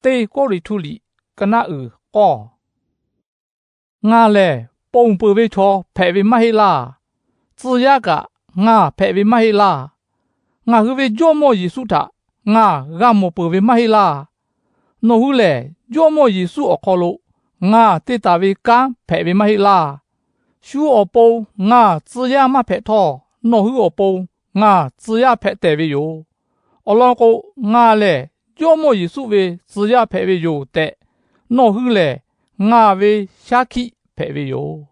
Teˇ Kawˇrenˍhtuˆ liꞈ ka naˆ uiˍ k'awˇ. Ngaˬ lehˬ ponˬ peuˬ ve chaw hpehꞈ ve maˇ heˆ laˇ. Tcuh yaˇ kaꞈ ngaˬ hpehꞈ ve maˇ heˆ laˇ. Ngaˬ hui ve Jawˇmawˇ Yeˍsuˆ htaꞈ ngaˬ g'a mawˬ peuˬ ve maˇ heˆ laˇ. Nawˬ hui lehˬ Jawˇmawˇ Yeˍsuˆ awˬ hk'aw lo ngaˬ te taˍ ve kanˉ hpehꞈ ve maˇ heˆ laˇ. Shu awˬ pon ngaˬ tcuh yaˇ maˇ hpehꞈ htawˇ, nawˬ hui awˬ pon ngaˬ tcuh yaˇ hpehꞈ tehˬ ve yoˬ. Awˬ lawn k'o, ngaˬ lehˬ Jawˇmawˇ Yeˍsuˆ ve tcuh yaˇ hpehꞈ ve yoˬ tehꞈ, nawˬ hui lehˬ ngaˬ ve shaˉ hkiˆ hpehꞈ ve yoˬ.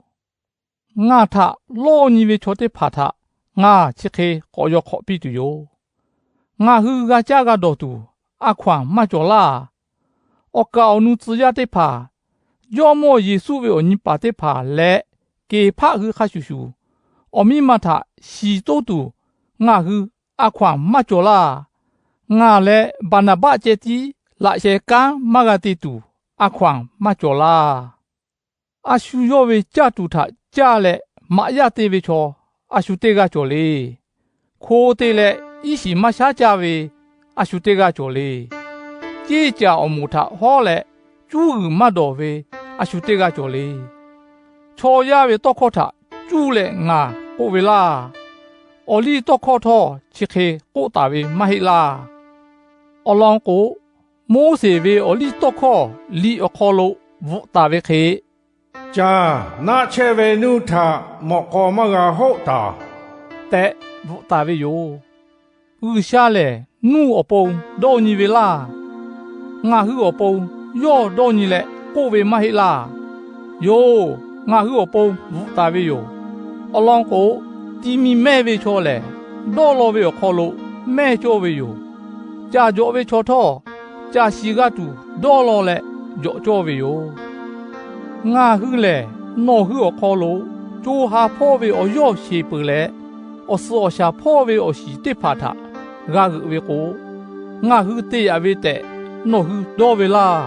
Ngaˬ htaꞈ lawˇ nyi ve chaw teˇ hpaˍ htaꞈ ngaˬ chi hk'e k'awꞈ yaw hk'awꞈ piˇ tuˬ yoˬ. Ngaˬ hui g'a caˇ g'a dawˬ tuˬ a hkaw-anˬ maˇ cawˬ laˇ. Awˬ kaˍ awˬ nu tcuh yaˇ teˇ hpaˍ, Jawˇmawˇ Yeˍsuˆ ve awˬ nyi paˍ teˇ hpaˍ leh Keˍhpaˆ hui hk'a shuˍ shuˍ, awˬ miˇ ma htaꞈ shiˍ toˇ tuˬ ngaˬ hui a hkaw-anˬ maˇ cawˬ laˇ. Ngaˬ leh Baˍnaˍbaˆ ceh tiˉ laꞈ sheh kanˉ maˇ g'a te tuˬ a hkaw-anˬ maˇ cawˬ laˇ. A shu yawˇ ve caˇ tuˬ htaꞈ caˇ leh maꞈ yaˇ te ve chaw a shu teˇ g'aˇ cawˬ le. Hko te leh iˉ shiˍ maˇ shaˉ caˇ ve a shu teˇ g'aˇ cawˬ le. Ceˇ caˬ awˬ moˍ htaꞈ hawˉ leh cuˉ g'uiˬ maˇ dawˬ ve a shu teˇ g'aˇ cawˬ le. Chaw yaˇ ve tawˇ hkawˇ htaꞈ cuˇ leh ngaˬ k'oˆ ve laˇ. Awˬ liˇ tawˇ hkawˇ htawˇ chi hk'e k'oˆ taˍ ve maˇ heˆ laˇ. Awˬ lawn k'o, Moˉseˍ ve awˬ liˇ tawˇ hkawˇ liꞈ awˬ hk'aw lo bvuhꞈ taˍ ve hk'e, Caˬ naˆ chehˇ ve nuˇ htaꞈ mawꞈ k'aw maˇ g'a hoˆ taˍ tehꞈ bvuhꞈ taˍ ve yoˬ. G'uiˬsha lehˬ nuˇ awˬ pon dawˇ nyi ve laˇ. Ngaˬ hui awˬ pon yawˇ dawˇ nyi leh k'oˆ ve maˇ heˆ laˇ. Yoˬ, ngaˬ hui awˬ pon bvuhꞈ taˍ ve yoˬ. Awˬ lawn k'o, ti mi mehˇ ve chaw lehˬ, dawˇ law ve awˬ hk'aw lo mehˇ cawˇ ve yoˬ. Caˬ jawꞈ ve chaw htawˇ, caˬ shiˍ g'a tuˬ dawˇ law leh jawꞈ cawˇ ve yoˬ. Ngaˬ hui lehˬ, nawˬ hui awˬ hk'aw lo co ha hpawˇ ve awˬ yawˇ sheˍ peuˬ leh, awˬ suhˍ awˬ shaˍ hpawˇ ve awˬ shiˍ teˇ hpaˍ htaꞈ g'a g'euꞈ ve k'o, ngaˬ hui te yaꞈ ve tehꞈ nawˬ hui dawˇ ve laˇ.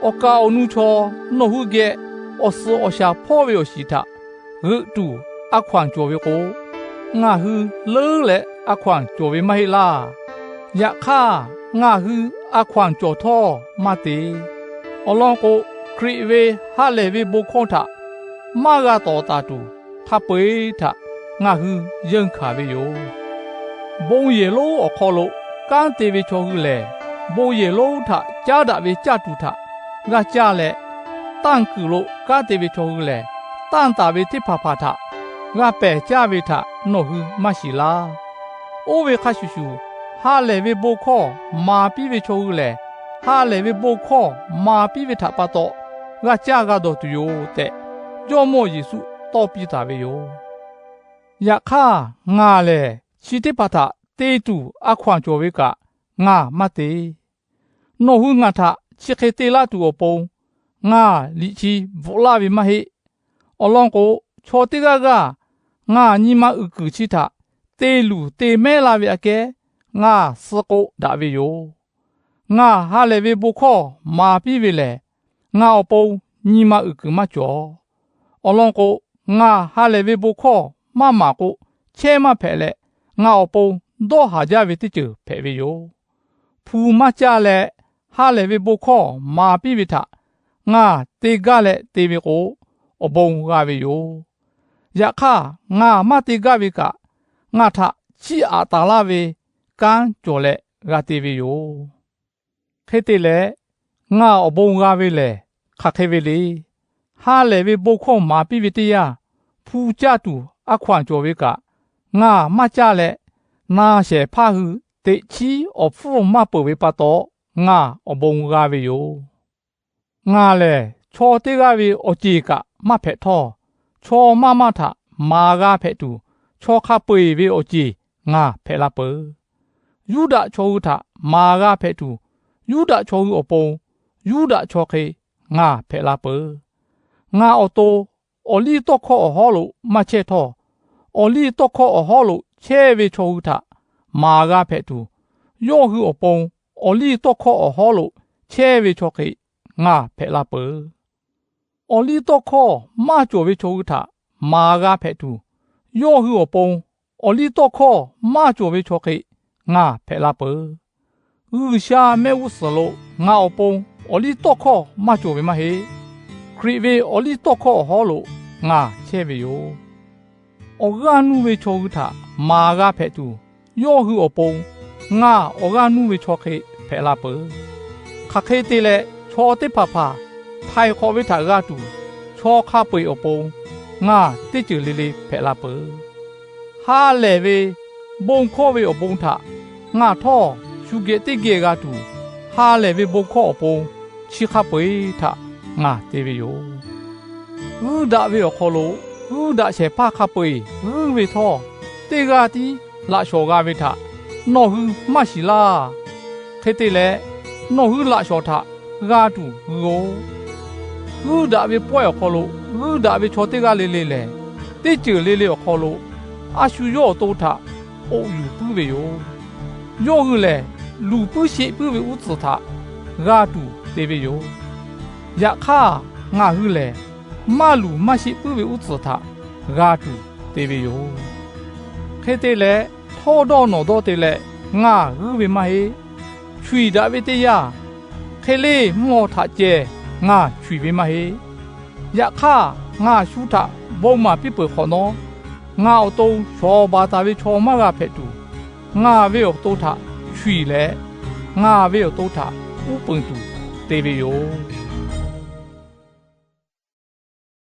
Awˬ kaˍ awˬ nu chaw nawˬ hui geh awˬ suhˍ awˬ shaˍ hpawˇ ve awˬ shiˍ htaꞈ g'euꞈ tuˬ a hkaw-anˬ cawˬ ve k'o, ngaˬ hui leuˉ leh a hkaw-anˬ cawˬ ve maˇ heˆ laˇ. Yaꞈ hk'aˇ, ngaˬ hui a hkaw-anˬ cawˬ htawˇ maˇ te. Awˬ lawn k'o, Hkriꞈ ve ha lehˬ ve bon hkawˇ htaꞈ maˇ g'a tawˍ taˍ tuˬ hk'a peu-eˬ htaꞈ ngaˬ hui yeunˇ hkanˍ ve yoˬ. Bon yehˬ lonˉ awˬ hk'aw lo kanˉ te ve chaw hui lehˬ, bon yehˬ lonˉ htaꞈ caˉ daꞈ ve caˇ tuˬ htaꞈ g'a caˇ leh, tanˇ kuiˬ lo kanˉ te ve chaw hui lehˬ, tanˇ taˍ ve teˇ hpaˍ hpaˍ htaꞈ g'a pehˬ caˇ ve htaꞈ nawˬ hui maˇ shiˍ laˇ. Oˇ ve hk'a shuˍ shuˍ, ha lehˬ ve bon hkawˇ maˍ piˇ ve chaw hui lehˬ, ha lehˬ ve bon hkawˇ maˍ piˇ ve htaꞈ pa taw g'a caˇ g'a dawˬ tuˬ yoˬ tehꞈ, Jawˇmawˇ Yeˍsuˆ tawˇ piˇ taˍ ve yoˬ. Yaꞈ hk'aˇ, ngaˬ lehˬ chi teˇ hpaˍ htaꞈ te tuˬ a hkaw-anˬ cawˬ ve kaꞈ ngaˬ maˇ te. Nawˬ hui ngaˬ htaꞈ chi hk'e te laˇ tuˬ awˬ pon ngaˬ liꞈ chi bvuhꞈ laˇ ve maˇ heˆ. Awˬ lawn k'o, chaw teˇ g'aˇ g'aˇ ngaˬ nyi ma uiˍ kuiˬ chi htaꞈ te luˬ te mehˉ la ve aꞈ kehˉ ngaˬ suh k'o daꞈ ve yoˬ. Ngaˬ ha lehˬ ve bon hkawˇ maˍ piˇ ve lehˬ, ngaˬ awˬ pon nyi ma uiˍ kuiˬ maˇ cawˬ. Awˬ lawn k'o, ngaˬ ha lehˬ ve bon hkawˇ maˇ maˍ k'o, chehˇ maˇ hpehꞈ leh, ngaˬ awˬ pon dawˇ haˍ jaˇ ve teˇ ceuˬ hpehꞈ ve yoˬ. Hpu maˇ caˇ leh, ha lehˬ ve bon hkawˇ maˍ piˇ ve htaꞈ ngaˬ te gaˇ leh te ve k'o, awˬ bon g'a ve yoˬ. Yaꞈ hk'aˇ, ngaˬ maˇ te gaˇ ve kaꞈ, ngaˬ htaꞈ chiˇ aꞈ taˍ laˇ ve kanˉ cawˬ leh g'a te ve yoˬ. Hk'e te leh, ngaˬ awˬ bon g'a ve lehˬ hk'aˬ hk'e ve le. Ha lehˬ ve bon hkawˇ maˍ piˇ ve teˇ yanˇ, hpu caˇ tuˬ a hkaw-anˬ cawˬ ve kaꞈ, ngaˬ maˇ caˇ leh, na shehˍ hpaˇ hui teꞈ chiˉ awˬ hpfuhˇ maˇ peuˬ ve pa taw, ngaˬ awˬ bon g'a ve yoˬ. Ngaˬ lehˬ, chaw teˇ g'aˇ ve awˬ ceˬ kaꞈ maˇ hpehꞈ htawˇ, chaw maˇ maˇ htaꞈ maˍ g'a hpehꞈ tuˬ, chaw hk'a peu-eˬ ve awˬ ceˬ ngaˬ hpehꞈ la peuˬ. Yuˇdaꞈ chaw hui htaꞈ maˍ g'a hpehꞈ tuˬ, Yuˇdaꞈ chaw hui awˬ pon Yuˇdaꞈ chaw hk'e ngaˬ hpehꞈ la peuˬ. Ngaˬ awˬ to awˬ liˇ tawˇ hkawˇ awˬ hawˉ lo maˇ chehˇ htawˇ, awˬ liˇ tawˇ hkawˇ awˬ hawˉ lo chehˇ ve chaw hui htaꞈ maˍ g'a hpehꞈ tuˬ, yawˇ hui awˬ pon awˬ liˇ tawˇ hkawˇ awˬ hawˉ lo chehˇ ve chaw hk'e ngaˬ hpehꞈ la peuˬ. Awˬ liˇ tawˇ hkawˇ maˇ cawˬ ve chaw hui htaꞈ maˍ g'a hpehꞈ tuˬ, yawˇ hui awˬ pon awˬ liˇ tawˇ hkawˇ maˇ cawˬ ve chaw hk'e ngaˬ hpehꞈ la peuˬ. G'uiˬsha mehˆ g'uˇ suhˍ lo ngaˬ awˬ pon awˬliˇtawˇhkawˇ maˇ cawˬ ve maˇ heˆ. Hkriꞈ ve awˬliˇtawˇhkawˇ awˬ hawˉ lo ngaˬ chehˇ ve yoˬ. Awˬ g'aˇ nuˇ ve chaw hui htaꞈ maˍ g'a hpehꞈ tuˬ, yawˇ hui awˬ pon ngaˬ awˬ g'aˇ nuˇ ve chaw hk'e hpehꞈ la peuˬ. Hk'aˬ hk'e te leh, chaw teˇ hpaˍ hpaˍ htaiˍ hk'awꞈ ve htaꞈ g'a tuˬ, chaw hk'a peu-eˬ awˬ pon ngaˬ teˇ ceuˬ le le hpehꞈ la peuˬ. Ha lehˬ ve bon hkawˇ ve awˬ bon htaꞈ ngaˬ htawˇ, shu geh teˇ geh g'a tuˬ, ha lehˬ ve bon hkawˇ awˬ pon chi hk'a peu-eˬ htaꞈ ngaˬ te ve yoˬ. G'uiˇ daꞈ ve awˬ hk'aw lo g'uiˇ daꞈ shehˍ hpaˇ hk'a peu-eˬ g'uiˇ ve htawˇ, teˇ g'aˇ tiˉ laꞈ shawnˍ g'a ve htaꞈ nawˬ hui maˇ shiˍ laˇ. Hk'e te leh, nawˬ hui laꞈ shawnˍ htaꞈ g'a tuˬ g'uiˇ-oˆ. G'uiˇ daꞈ ve pawehˇ awˬ hk'aw lo g'uiˇ daꞈ ve chaw teˇ g'aˇ le le lehˬ, teˇ ceuˬ le le awˬ hk'aw lo a shu yawˇ awˬ to htaꞈ k'oꞈ yuˬ puiˉ ve yoˬ. Yawˇ hui lehˬ, luˬ puiˉ sheˆ puiˉ ve uˉ tcuhˍ htaꞈ g'a tuˬ te ve yoˬ. Yaꞈ hk'aˇ, ngaˬ hui lehˬ, maˇ luˬ maˇ sheˆ puiˉ ve uˉ tcuhˍ htaꞈ g'a tuˬ te ve yoˬ. Hk'e te leh, htawˇdawˇnawˬdawˇ te leh ngaˬ g'uiˇ ve maˇ heˆ. Chu-iˍ daꞈ ve teˇ yanˇ, hk'e leˇ mvuhˇ haw htaꞈ ceh ngaˬ chu-iˍ ve maˇ heˆ. Yaꞈ hk'aˇ, ngaˬ shu htaꞈ bon maˍ piˇ peuˬ hk'awꞈ nawˉ, ngaˬ awˬ to shawˍ baˬ taˍ ve chaw maˇ g'a hpehꞈ tuˬ, ngaˬ ve awˬ to htaꞈ chu-iˍ leh, ngaˬ ve awˬ to htaꞈ uˉ peunˍ tuˬ te ve yoˬ.